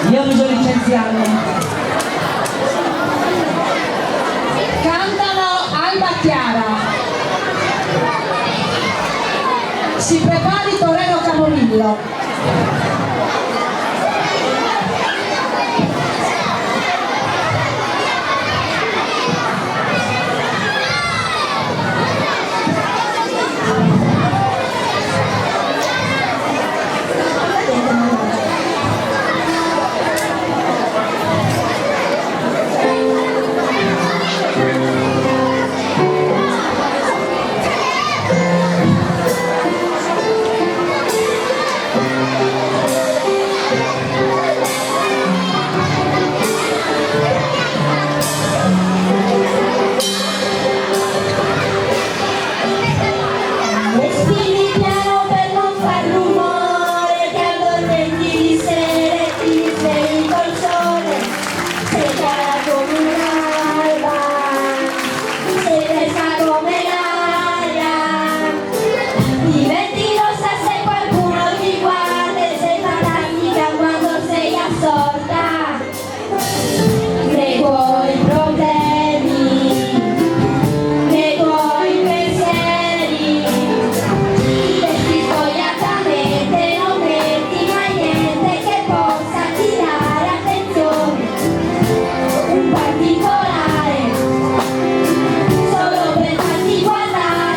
Io mi so licenziato. Cantano Albachiara. Si prepari Torero Camomillo. Respiri piano per non far rumore, ti addormenti di sera e ti svegli col sole. Sei chiara come un'alba, sei fresca come l'aria. Diventi rossa se qualcuno ti guarda e sei fantastica quando sei assorta nei tuoi problemi, nei tuoi pensieri. Ti vesti spogliatamente, non metti mai niente che possa attirare attenzione. Un particolare, solo per farti guardare.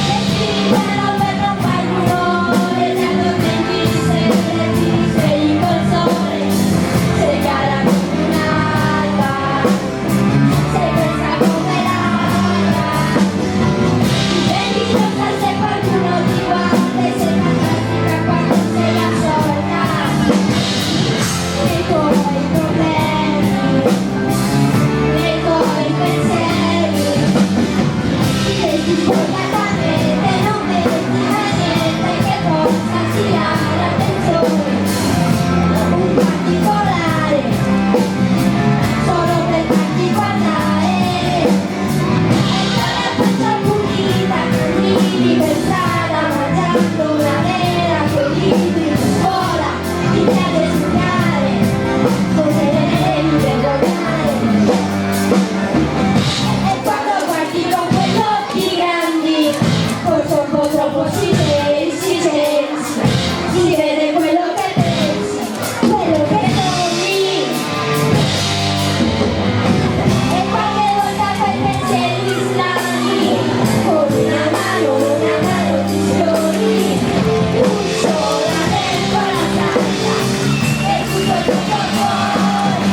Respiri piano per non far rumore, ti addormenti di sera e ti svegli col sole. Sei chiara come un'alba, sei fresca come l'aria. Diventi rossa se qualcuno ti guarda e sei fantastica quando sei assorta nei tuoi problemi, nei tuoi pensieri. Ti vesti spogliatamente, non metti mai niente che possa attirare attenzione. Un particolare, solo per farti guardare. E con la faccia pulita, cammini per strada mangiando una mela coi libri di scuola. Ti piace studiare, forse te ne devi vergognare. E quando guardi con quegli occhi grandi, forse un po' troppo si pensi, si vede quello che pensi, quello che sogni. E qualche volta fai pensieri strani, con una mano ti sfiori, lucciola dentro la stanza e tutto il mondo fuori.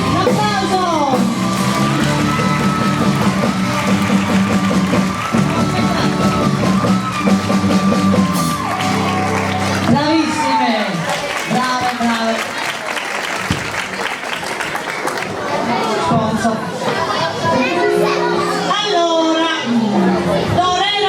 Un applauso! Bravissime! Brave, brave. Sponsor. Allora, Torero.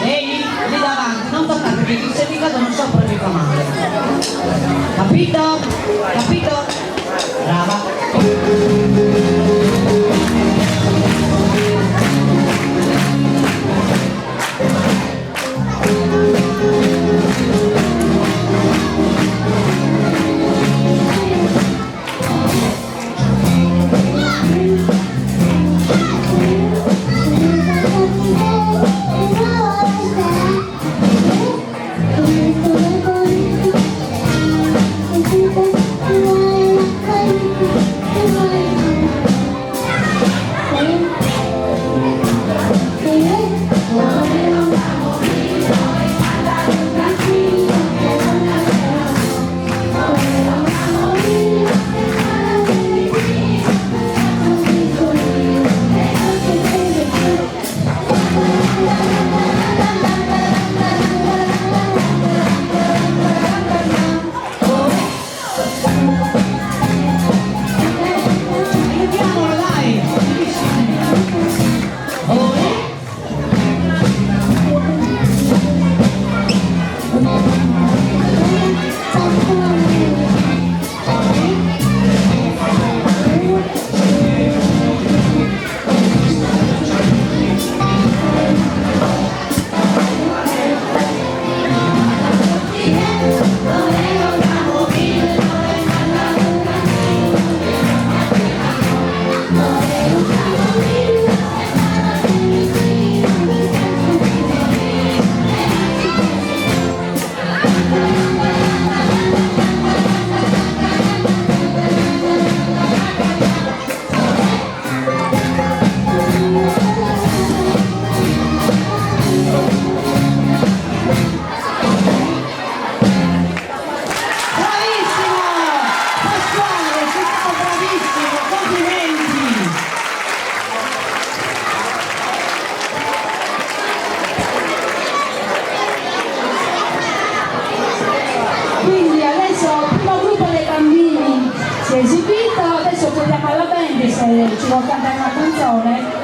Ehi, lì davanti, non toccate perché se mi cadono sopra mi fa male. Capito? Capito? Brava. Aiutiamolo, dai! Olè. Bravissimo! Pasquale, sei stato bravissimo, complimenti! Quindi adesso il primo gruppo dei bambini si è esibito, adesso chiediamo alla band se ci vuol cantare una canzone.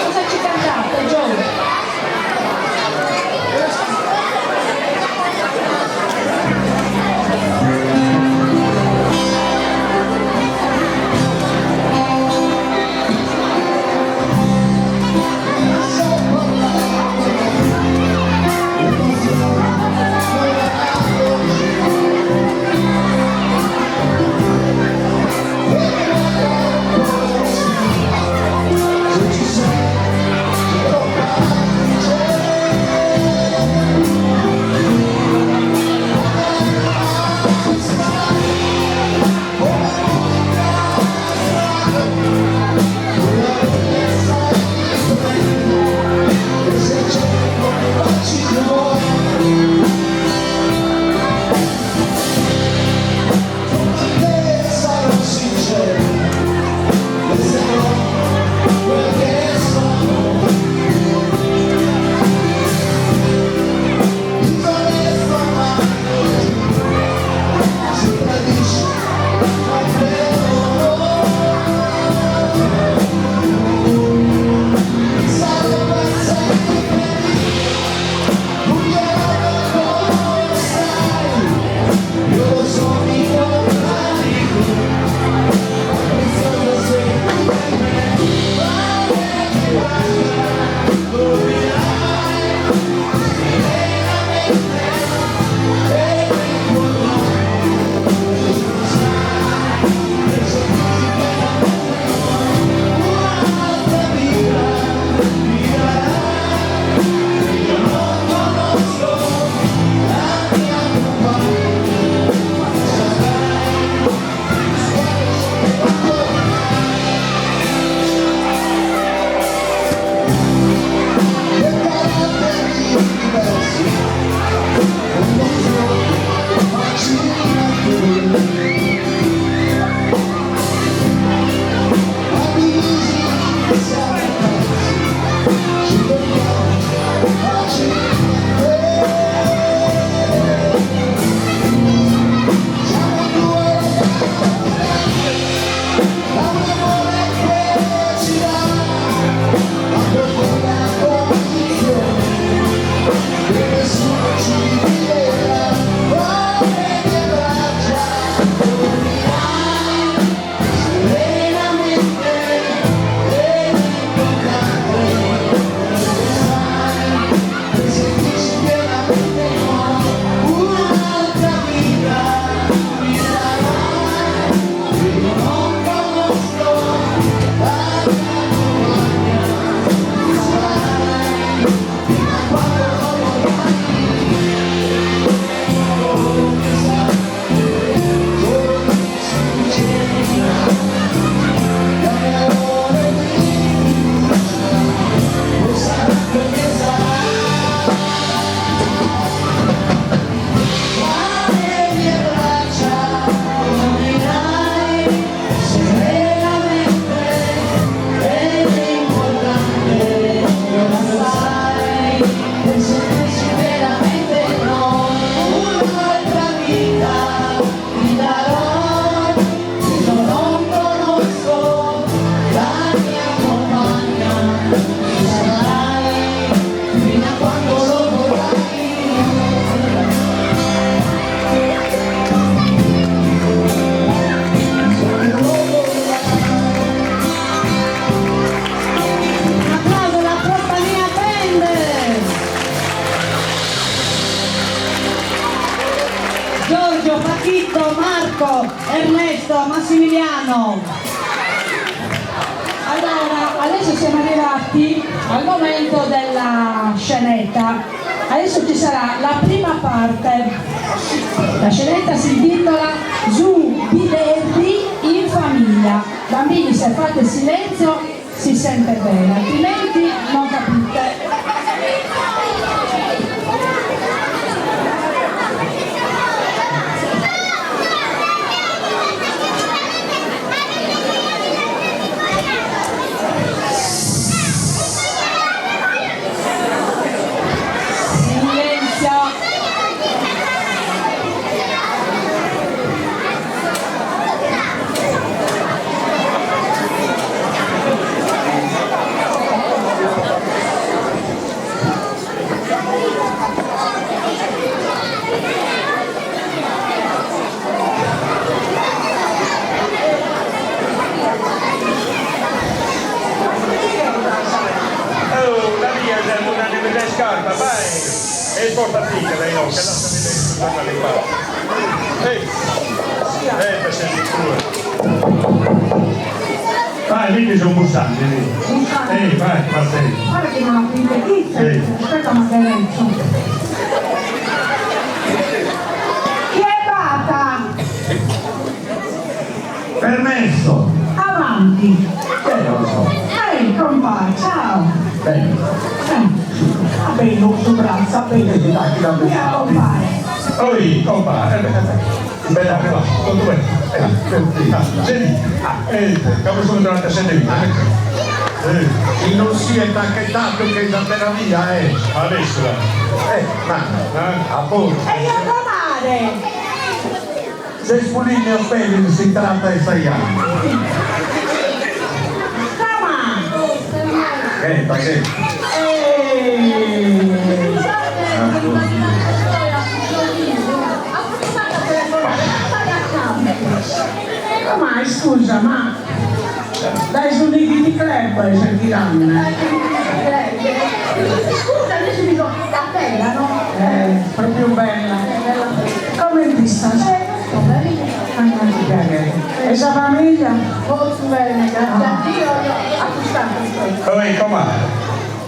Cosa ci cantate, Gio? presto, a Massimiliano. Allora, adesso siamo arrivati al momento della scenetta. Adesso ci sarà la prima parte. La scenetta si intitola Su Biderri in famiglia. Bambini, se fate silenzio si sente bene, altrimenti non capite. Silenzio! Oh, la mia s'est mudande sa iscarpa, vai! E porta-ti-che da inoghe, lassa-mi su giornale in pace. Ehi, eh, per sei sicuro. Vai, lì ci sono bussandi, lì. Ehi, vai, Marcello. Guarda che non ha più Sì. Aspetta, ma che Chi è bata? Permesso! Avanti! Eh, non lo so. Ehi, compà, ciao! Bene. Eh, va bene, su braccia, bene. Dai, dai, Via, compare. Oi, compà, eh, beh, bella, bella, tutto bene. Eh, ah, senti, ah, eh, come sono tornato a sentire? Eh, Chi non si è tacchettato che è andata via, eh. adesso, Eh, ma eh? a posto. E io comare! Se spulini o peli si tratta di sei anni. Come Eh, perché? Ehi! Ma scusa, ma dai su di club sentiranno. Scusa, adesso dico, la bella, no? Eh, proprio bella. Come ti sta? Ah, piacere. E sa famiglia? Molto bene, grazie a Dio, io acquistato. Oi, comà,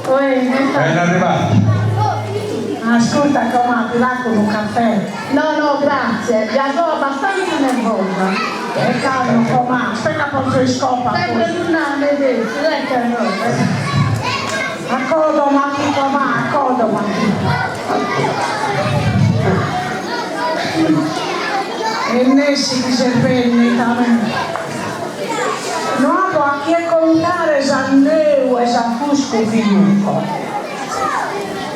ben arrivato. Ascolta, com'è, ti va con un caffè? No, no, grazie, già sono abbastanza nervosa. E calmo, com'è, aspetta posso in scopa. Sempre una medesima, dai che no. A codo, ma chi com'è, a codo, ma chi. E nessi chi servenne, tamen. No apo a chi contare s'andeu e s'affusco fiuco.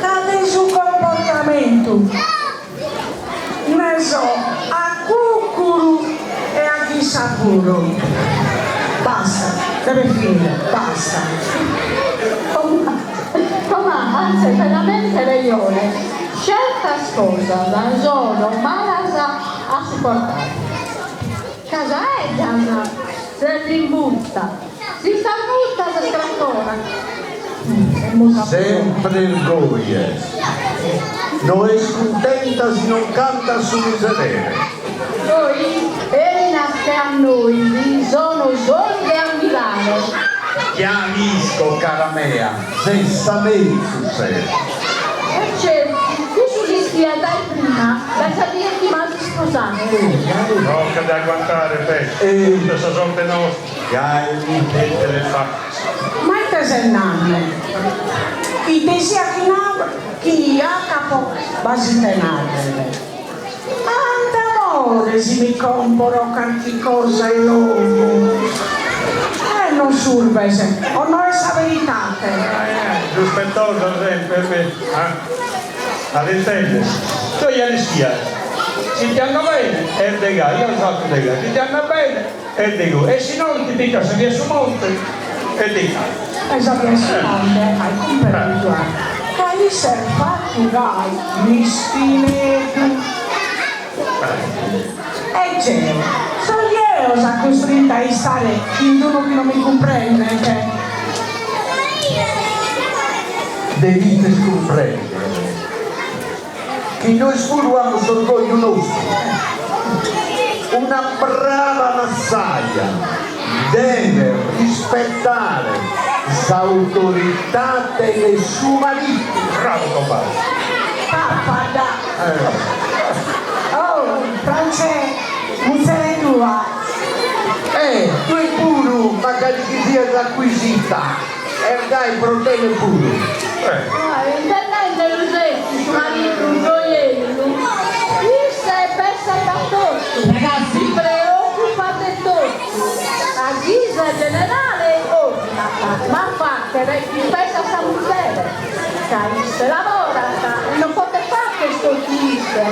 Cade su comportamento. Ne so, a cucuru e a chi puro. Basta, deve finire, basta. Com'è, anzi, veramente leione, scelta scosa, da sono malasa a supportare. Casa è già, se l'imbutta, si sta butta se scraccona. Sempre il goie. No è scontenta se non canta su miserere. Poi, Elena che a noi vi sono solo a Milano. Chiamisco, cara mea, se sa mezzo sei. E certi, qui si stia dai prima, da sadirti ma si sposare. Tocca da agguantare, te. Eh. Tutta sta sorte nostra. Gai. Niente le fa. Ma te sei nanne? Chi te sia chi na, chi ha capo basitenarle. Tant'amore se mi compro qualche cosa e l'uomo. Eh, non survese, o no è sa veritate. Eh, rispettoso sempre, per me. Eh? Ad intendersi. Tu gli schia. Se ti hanno bene, è de gai, io ho fatto de gai. Se ti hanno bene, è de gai. E se non ti picca se via su monte, è de gai. E sa che si monte, hai compreso. Che gli ser fatto gai, mistinetu. E c'è, sono io sa costretta a stare in uno che non mi comprende. Che... Devite scomprendere. Che noi pure abbiamo l'orgoglio nostro. Una brava massaia deve rispettare s'autoridade de su maridu. Bravu compare. Pappada. Oh, Francè, muzere tua. Eh, tue puru, mancari chi sias acquisita, est gai pro tene puru. Ah, intendende lu sezis su maridu gioiellu, isse pessat a totu, Ragazzi. si preocupat de totu, a ghisa generale ordinat, ma a fagher bi pessat sa muzere, ca isse lavorat e non potet fagher totu isse.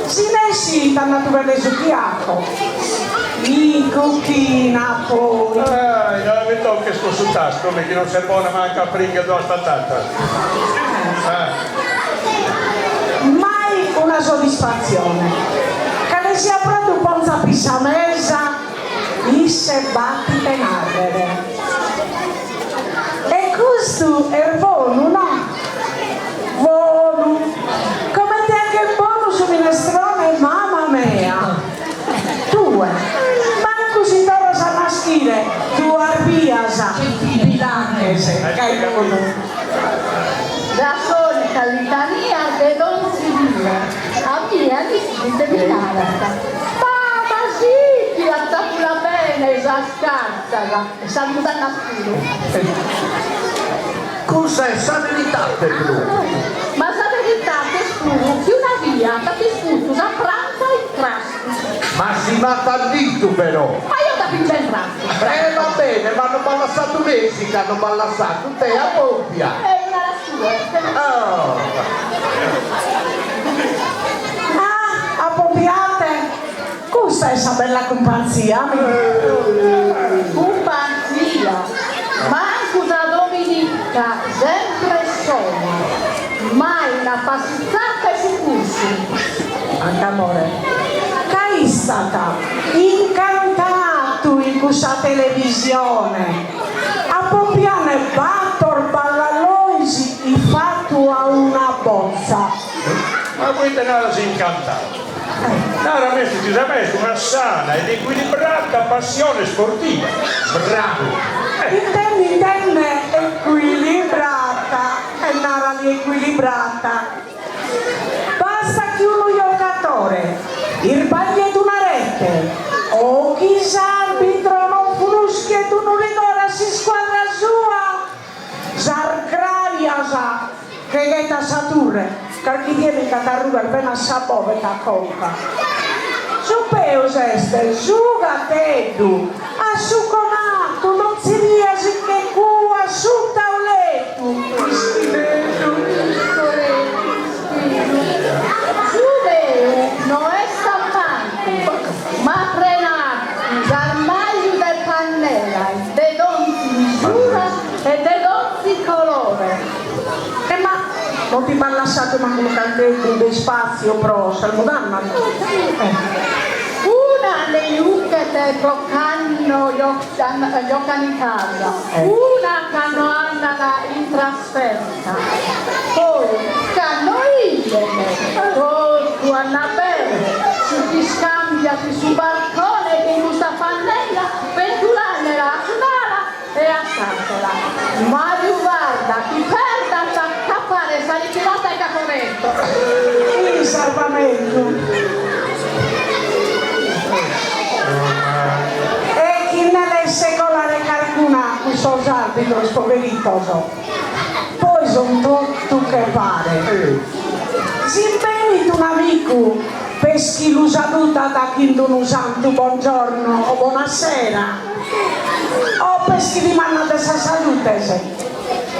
Si nessi t'at natu bene su chi apo. In cuchina poi. Ah, non mi tocches cun su tastu, mi chi non ses bona mancu a fringher duas patatas. Ah. Mai una soddisfatzione. Cale siat pratu ponzat in sa mesa, isse b'at ite nàrrere. E custu est bonu, no? Bonu. Comente 'aghet bonu su minestrone mama mea. Tue, mancu si torras a naschire duas bias bi l'aghes, gai bonu. Sa solita litania de donzi die. A mie a l'ischis ite mi narat? Ma si chi atzàpula bene sas cartzas e sas mudannas puru. Cussa est sa veridade puru. Ma sa veridade est puru chi una bia t'at iscutu sa pranta in crastu. Ma si m'at addittu però. Ma eo t'apo ingendratu. E va bene, ma non m'at lassatu nessi ca non m'at lassatu te a pompia. E una la sua. Oh. Ah, apompiate? Custa est sa bella cumpanzia, mi. Cumpanzia! Mancu sa dominica, sempre sola. Mai una passizzata 'e su cursu. Anca amore. Ca istat incantatu in cussa televisione, apompiande bator ballallois ifatu a una botza. Ma poite naras incantatu? Nara mezus chi sa mea est una sana ed equilibrata passione sportiva. Bravu! Intende intende equilibrata e narali equilibrata. Basta chi unu giocatore irbagliet una rete o chi s'arbitro non fruschiet unu rigore a s'iscuadra sua, Sas gràrias che ghetat sa turre, carchi die mi ch'at a rugher bena sa bòveta a conca. Su peus est su gateddu, assuconatu, donzi die si che cuat suta u letu. Mischineddu. Coreddu, mischinu. Su meu no est a mancu, m'at prenatu s'armàriu de pannelas de donzi misura E de donzi colore. E ma non ti b'at lassatu mancu unu cancheddu de ispàtziu pro sas mudannas? Una nde juchet pro cando jocan in casa, una cando andan in trasferta. Poi cando 'iden totu andat bene, si ch'iscambiat in su barcone chin custa pannella bentulandela a s'un'ala E a s'àtera. Mariu guarda chi perdat ca paret sa ritirata 'e Caporetto. In sarvamentu. E chi nde lesset colare carcuna cussos arbitros poveritos. Poi son totu che pare. Si benit un'amicu peschi lu salutat chin d'unu santu bongiorno o bonasera. O peschi dimandat de sas salutes.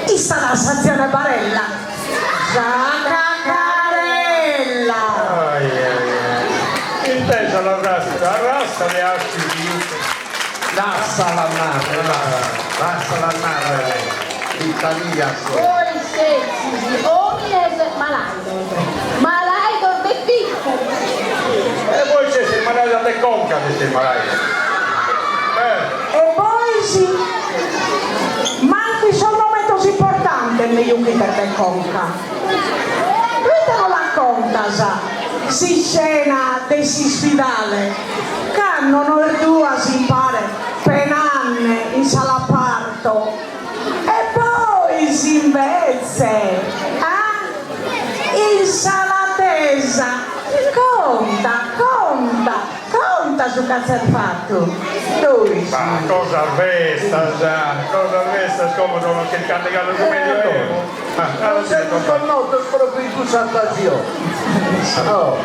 Istat a s'atzione Barella. Sa cacarella! Ai ai ai. Intesa la rasta, arrasta de aciu chi juchet. Lassala narrer, lassala narrer, Italia so. Bois sezis omines malaidos, malaidos de piccu. E bois sezis malaidos de conca, sezis malaidos. Eh. E bois mancu in sos momentos importantes nde juchides de conca. Proite no la contas? S'iscena de s'ispidale, cando nois duas impare penanne in sala parto. E bois imbetze, ah? In sala atesa, conta, conta, conta su ch'azes fatu, nois. Ma cosas bestas, cosas bestas, como sono chircande galu su medioevo. Nos semus connotos propriu in cussa ocasione. Oh.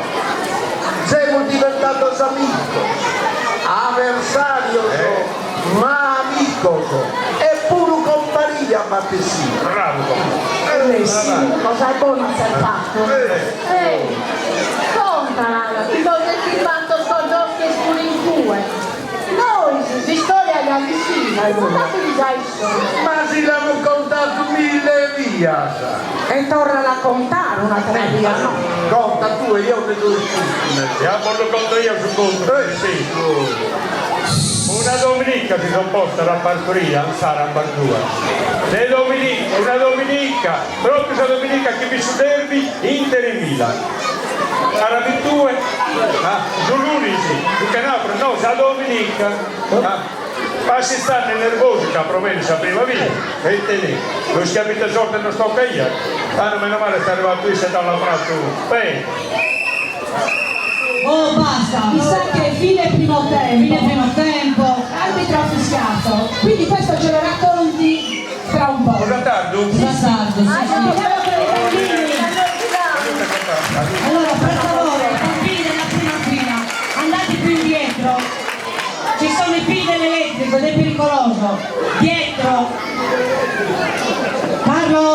Semus diventados amigos, aversarios, ma amigos, e puru comparia matessi. Bravu compare. Eh, cosa 'e bonu azes fatu. Eh, conta, chi bos sezis fatos connoscher puru in cue. Nois s'istoria ja l'ischimus, contadela a issos. Ma si l'amus contadu mille bias. E torrala a contare un'atera bia, no? Conta tue, eo nde so istufu. Ja bos lu conto eo su contu, si. Una dominica si son postas a parturire ansara ambas duas. De dominica, una dominica, propriu sa dominica chi fit su derby Inter e Milan. Narami tue, ah, su lunis, su chenabra, no, sa dominica, ah, ma si istanne nervosu ca pro mene sa prima bia, e ite li, no ischiapo ite sorte nos toccaiat, tando meno male est arrivadu isse e at lavoradu bene. Oh basta! Mi sa che è fine primo tempo. Fine primo tempo. L'arbitro ha fischiato, quindi questo ce lo racconti tra un po'. Cosa tardu? Cosa tardu, sì, sì. Andiamo con i bambini. Allora, per favore, bambini della prima fila, andate più indietro. Ci sono i fili dell'elettrico ed è pericoloso. Dietro. Carlo.